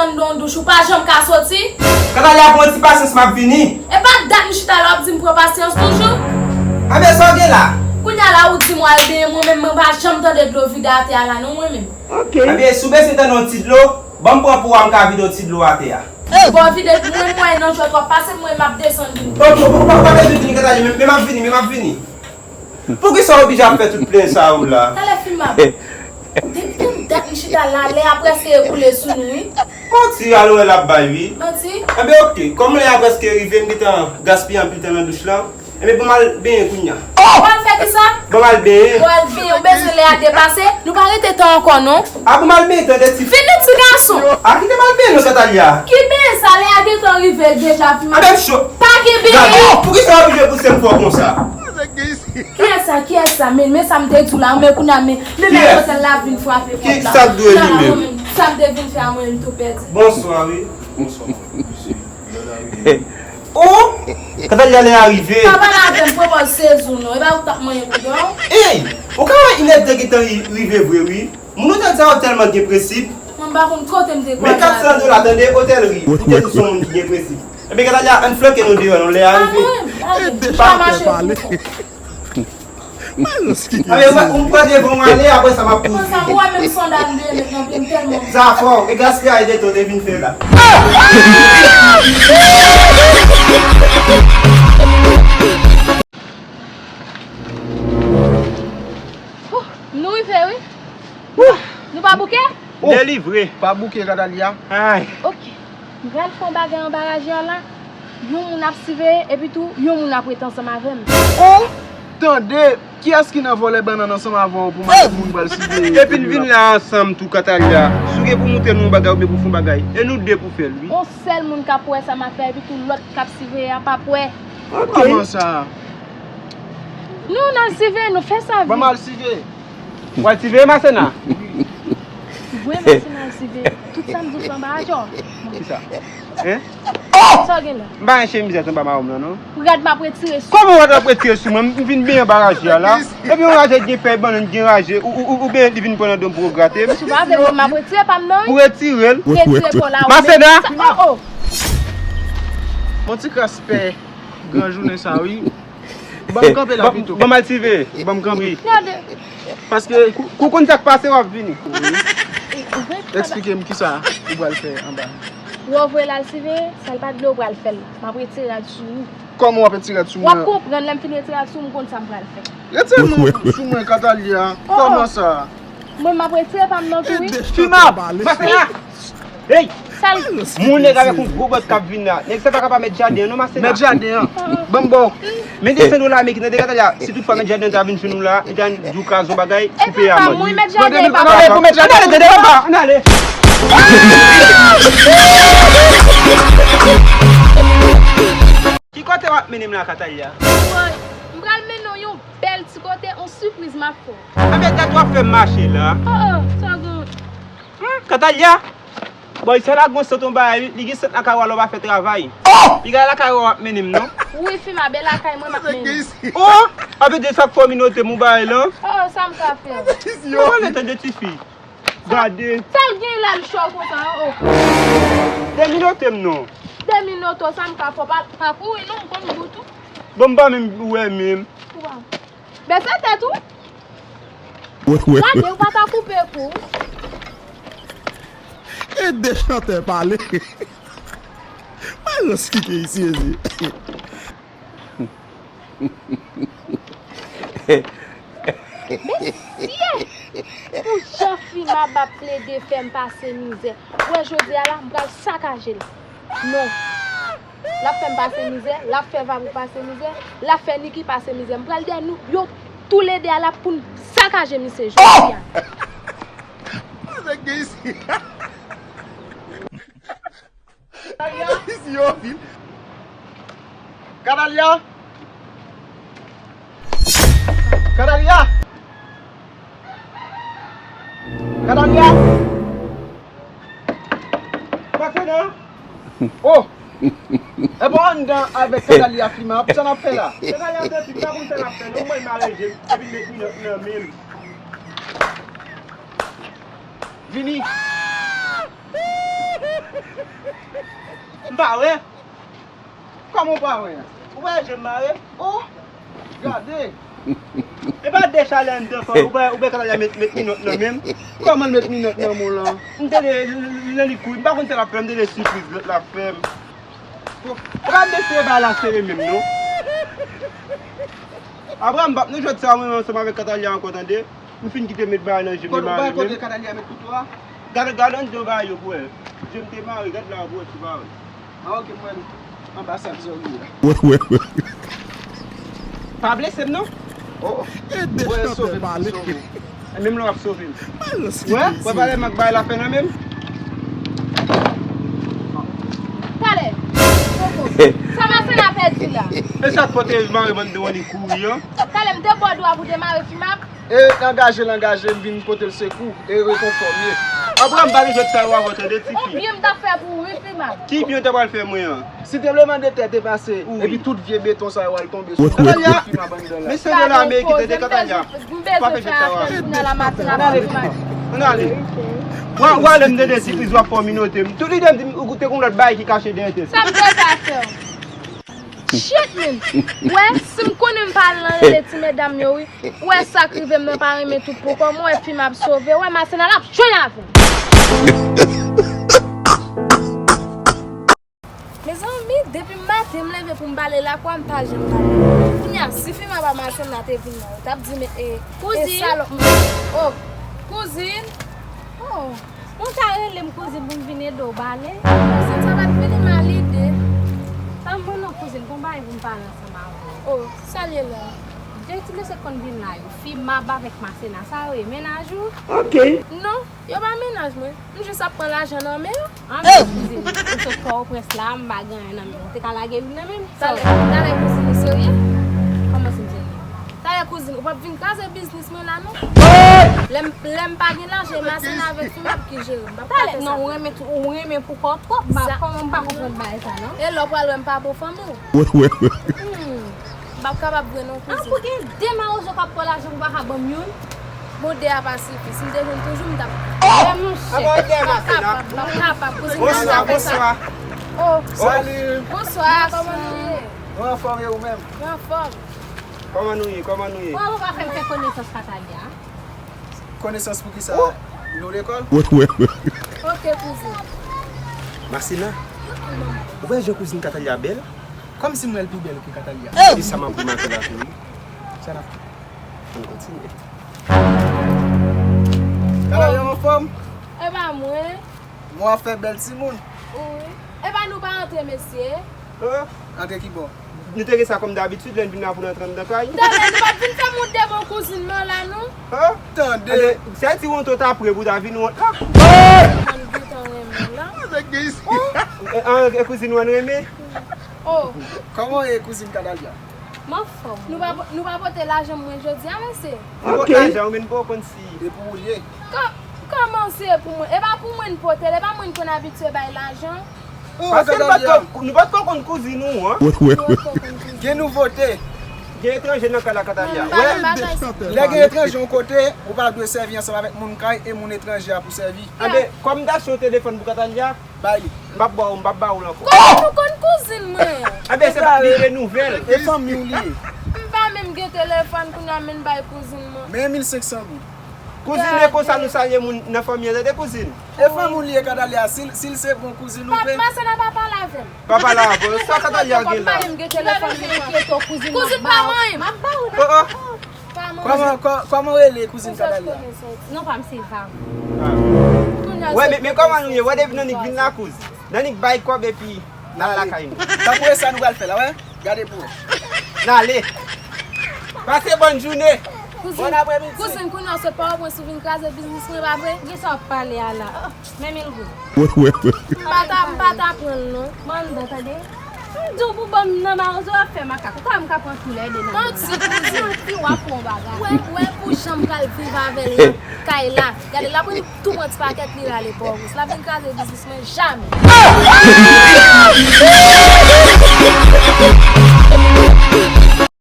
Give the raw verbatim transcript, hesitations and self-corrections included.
anndan yon douch, ou pa janm ka soti? Katalia, pran ti pasyans, m ap vini. E pa dat m chita la, w ap di m pran pasyans toujou? Anben, sa w gen la? Kounye a la, ou di m w al benyen, mwen menm, mwen pa janm tande dlo vide atè a la, non, mwen menm. Ok. Anben, si w bezwen tande yon ti dlo, ban m pran pou w, m ka vide yon ti dlo atè a. Bon, vide, mwen, mwen, nan jwèt w ap pase, mwen, m ap desann vin. Ok, ou pa, ou pa bezwen vini, Katalia, men, men m ap vini, men m ap vini. Poukisa w oblije ap fè tout plenn sa yo la? Talè fi m ap. Depi yon dat m chita la, lè a prèske ekoule sou nou, wi. Manti, alò l ap bay, wi. Manti? Anben, ok, kòm lè a prèske rive, m gentan gaspiye anpil tan nan douch lan. Enben, ban m al benyen kounye a. W al fè kisa? Ban m al benyen. W al benyen, ou bezwen lè a depase? Nou pa rete tan ankò, non. A, ban m al benyen, tande ti fi. Vini, ti gason. A, kite m al benyen, non, Katalia. Ki benyen sa, lè a gentan rive deja, fi m ap. Anben, m cho. Pa gen benyen. Gade, poukisa w oblije pouse m fò konsa? Kiyès sa, kiyès sa? Men, men sa m te di w la, men kounye a, men, men mèt otèl la vin frape pòt la. Ki sa k dwe li menm? Sa m te vin fè a mwen, m tou pèdi. Bonswa, wi. Bonswa, mesye. Oh! Katalia lè a rive. Pa pale avè m, pran pòz sezi w non. E pa ou k t ap manyen bouda w? Ey! Ou ka wè inèdtan gentan ri- rive vre, wi. Moun otèl sa yo tèlman gen prensip. Mwen m pa konn kote m te kwaze avè w. Men kat san dola, tande, otèl ri. Li te di se yon moun ki gen prensip. Enben, Katalia, ann flanke nou deyò non, lè a rive. Pa mwen, pa mache pou kont. Anben, ou pran devan w ale, apre sa m ap poze. Konsa, ou wè menm sandal m dwe met nan pye m tèlman. Zafò, e gaspiye de tan te vin fè la. Nou rive, wi. Nou pa bouke? Delivre. Pa bouke, Katalia. Ay. Ok. M pral fè yon bagay anba raje a la. Yon moun ap siveye, epi tou, yon moun ap ret ansanm avè m. Oh! Tande! Kiyès ki nan vòlè bannann ansanm avè w pou m al moun pral siveye? Epi n vin la ansanm tou, Katalia. Si w gen pou montre nou yon bagay oubyen pou fè yon bagay, e nou de pou fè l, wi. Yon sèl moun k ap wè sa m ap fè, epi tou lòt k ap siveye a p ap wè. Ok. Kòman sa? Nou, n al siveye, nou fè sa vit. Ban m al siveye. W al siveye, Masena? Wi, Masena al siveye. Tout sa m di w se anba raje a. Kisa? Hein? Sa w gen la? M pa gen chemiz anba mawon m nan, non. Rad m ap retire sou. Kòman rad w ap retire sou mwen? M vin benyen anba raje a la. Epi yon raje gen fèy bannann, gen raje. Ou, ou, ou, oubyen li vin pran nan do m pou yo grate m? Si w pa vle, m ap retire pa m nan, wi. Ou retire l? Retire kò la, ou Masena! Oh, oh! Yon ti kras pè. Gran jounen sa, wi. Ban m kanpe la pito. Ban m al siveye. Ban m kanpe. Gade. Paske kou, kou konn sa k pase, w ap vini. Eksplike m kisa ou pral fè anba. Ou voye l al siveye, sa l pa t vle ou pral fè l. M ap retire rad sou ou. Kòman w ap retire rad sou mwen? W ap konprann lè m fin retire rad sou ou, m konn sa m pral fè. Retire non sou mwen, Katalia. Oh, oh. Kòman sa? Mwen, m ap retire pa m nan tou, wi. Fi m ap pale. Masena! Hey! Sal. Moun nèg avèk yon gwo bòt k ap vin la. Nèg sa pa ka pa mèt jaden an non, Masena. Mèt jaden an. Ban m ba w. Men de san dola ameriken, tande, Katalia, si toutfwa mèt jaden an ta vin jwenn ou la, li ta di w kraze yon bagay, ou peye amann. E pa mwen mèt jaden, e pa mwen. Ann ale, tande, papa, ann ale. Ki kote w ap mennen m la, Katalia? Woy, m pral mennen w yon bèl ti kote, yon sipriz m ap fè w. Anben, dat w ap fè m mache la. Oh, oh, sa gon. Hmm, Katalia! Bòy, sa la gon sant yon bagay, wi. Li gen sant lakay ou a lè w pa fè travay. Oh! Piga lakay ou a w ap mennen m, non? Wi, fi m ap, e lakay mwen m ap mennen. Oh! Anben, de sa k fè w minote m ou bagay lan? Oh, oh, sa m ka fè w? Ou pale tan de tifi. Gade. Sa l gen la l cho konsa, oh, oh. Deminote m, non. Deminote w, sa m ka fè w? Pa, pa kouri, non, m konn bout ou. Bon, m pa menm wè menm. Ou pa. Bese tèt ou. Gade, ou pa ta koupe kou. E de chantè pale. Malans ki gen isi, mezye. Mesye! Pou jan fi m ap plede fè m pase mizè. Ou wè jodi a la, m pral sakaje l. Non. L ap fè m pase mizè, l ap fè Vabou pase mizè, l ap fè Niki pase mizè. M pral dèyè nou, yo toulede a la pou n sakaje misye jodi a. Sa k gen isi? Isi yo vin. Katalia! Katalia! Katalia! Pase nan! Oh! E pa anndan avèk Katalia fi m ap, sa n ap fè la? Katalia, se ti, m pa konn sa n ap fè, non, mwen m aranje, epi met minòt nan men m. Vini! M pa wè. Kòman w pa wè? Ou pa wè je m mare? Oh! Gade! E pa de chalè m te fè, ou pa, ou pa Katalya met, met minòt nan men m? Kòman l met minòt nan men w lan? M tande l, l, l, li kouri, m pa konn sa l ap fè, m tande sipriz lòt la fè m. E pa m te sere bagay la sere menm non. Apre m p ap nou jwèt sa mwen ansanm avèk Katalya ankò tande. M fin kite met bagay nan je m li mare menm. Kote Katalya met kouto a? Gade, gade anndan bagay yo pou wè. Je m te mare, gad la pou wè si pa wè. Ah, ok, m wè l anba sak zòrye a. Pa blese m non. Oh, oh. Wè, sove m, sove m. E menm lè w ap sove m. Wè, wè bagay m ak bagay la fè nan men m. Talè, Koko, sa Masena pèdi la? E sa k pote mare m anndan an li kouri an? Talè, m te bò dwa pou te mare Fimab. E angaje l angaje m vin pote l sekou e rekonfòme. Apre m pa gen jwèt sa yo avè w tande tifi. On byen m t ap fè pou ou wi Fimab. Ki byen w ta pral fè mwen an? Si tranblemanntè te pase epi tout vye beton sa yo al tonbe sou Katalya, Fimab anndan la. Mesye de la Amerik tande Katalya. Pa fè jwèt sa yo avè m. Ann ale. Ann ale. W a, w a ale m tande sipriz w ap fè w minote m. Tout lide m di m ou te gon lòt bagay ki kache dèyè tèt ou. Sa m te ka fè w? Shit, man! Wè, si m konnen m pa al nan rele ti medam yo, wi. Wè, sa k rive m nan pa renmen tout pokò. Mwen wè fi m ap sove. Wè, Masena l ap jwenn avè m. Mezanmi, depi maten m leve pou m pale lakwa, m pa janm pale. Kounye a, si fi m ap Masena te vin la, yo t ap di m, e, e salòp mwen. Oh, kouzin! Oh! Ou ta rele m kouzin pou m vin ede w bale? Kouzin, sa pa t vini m a lide. Pa m bon non kouzin, gon bagay pou m pale ansanm avè w. Oh, sa l ye la? De ti mesye k konn vin la yo, Fimab avèk Masena, sa yo ye mennaj ou? Ok. Non, yo pa mennaj mwen. M jis ap pran lajan nan men yo. Anben kouzin, ou sot fè w prens la, m pa gen anyen nan men w. Ou te ka lage youn nan men m. Talè, talè kouzin, ou serye? Kòman si m serye? Talè kouzin, ou p ap vin kraze biznis mwen la non. Lè m, lè m pa gen lajan, e Masena avèk Fimab ki jere m. M p ap ka fè sa. Talè, non, ou renmen tou, ou renmen pou kò w twòp. Kòman m pa konprann bagay sa non. E lè w pral wè m pa bo fanmi w. Hmm. M p ap kapab vre non kouzin. An pou gen de mawozo k ap pran lajan pou pa ka ban m youn. Bon, de a pa sifi. Si m te jwenn toujou, m t ap. Lè mouche. M p ap kapab, m p ap kapab kouzin. Bonswa, bonswa. Oh. Salut. Bonswa, kòman nou ye? Mwen anfòm, e ou menm? Mwen anfòm. Kòman nou ye? Kòman nou ye? Kòman ou pa fè m fè konesans Katalya? Konesans pou kisa? Nou lekòl? Ok, kouzin. Masena, ou wè jan kouzin Katalya bèl? Kòmsi m wè l pi bèl ke Katalya. E sa m ap remake la tou wi. Sa n ap fè? Ann kontinye. Katalya w anfòm? E pa mwen. Mwen ap fè bèl timoun. Wi. E pa nou pa antre mesye. Antre ki bò? Nou te gen sa kòm dabitid, lè n vin la pou n antre anndan kay. Talè, nou pa t vin fè m wont devan kouzin mwen la non. Tande. Anben, sa ti wont ou ta pre pou ta vin wont la. Mwen gentan renmen la. E, e, e kouzin ou an renmen? Oh. Kòman w ye kouzin Katalya? M anfòm. Nou pa, nou pa pote lajan mwen jodi a, mesye? Nou pote lajan, men nou poko konn si. E pou ou l ye? Kò-, kòman se pou mwen? E pa pou mwen n pote l, e pa mwen n konn abitye bay lajan. Paske nou pa t ko-, nou pa t ko konn kouzin ou an. Gen nouvote. Gen etranje nan kay la Katalya. Wè, lè gen etranje yon kote, ou pa dwe sèvi ansanm avèk moun kay e moun etranje a pou sèvi. Anben, kòm m ta achte yon telefòn pou Katalya, bay li. M p ap ba w, m p ap ba w l ankò. Kòman nou konn kouzin mwen? Anben, se pa li, e nouvèl. E fanmi w li ye. M pa menm gen telefòn kounye a, men bay kouzin mwen. Men mil senk san goud. Kouzin, e konsa nou salye moun nan fanmi an, tande kouzin. E fanmi w li ye Katalya, si l, si l se bon kouzin ou vre. Papa, sa nan pa pale avè m. Pa pale avè w, sa Katalya gen la? Kouzin pa manyen m. Oh, oh. Kòman, kò-, kòman w rele kouzin Katalya? Non pa m se Vam. Wè, men, men kòman nou ye? Wè depi Nannik vin la kouz. Nannik bay kòb epi n al lakay nou. Tankou e sa nou pral fè la, wè. Gade pou wè. N ale. Pase bòn jounen. Kouzin, bon apremidi. Kouzin, kounye a se pa w mwen si w vin kraze biznis mwen, pa vre? Gen sa w ap pale a la? Men mil goud. M pa ta, m pa ta pran l non. Mwen anndan, tande. M di w pou ban m nan mawozo w ap fè makak. Ou kwè m ka pran tou lè de nan men w la? Manti, kouzin. Manti, w ap pran yon bagay. Wè, wè pou jan m pral viv avè l nan kay la. Gade, l ap vin tou pran ti pakèt li rale bò wous. L ap vin kraze biznis mwen jamè.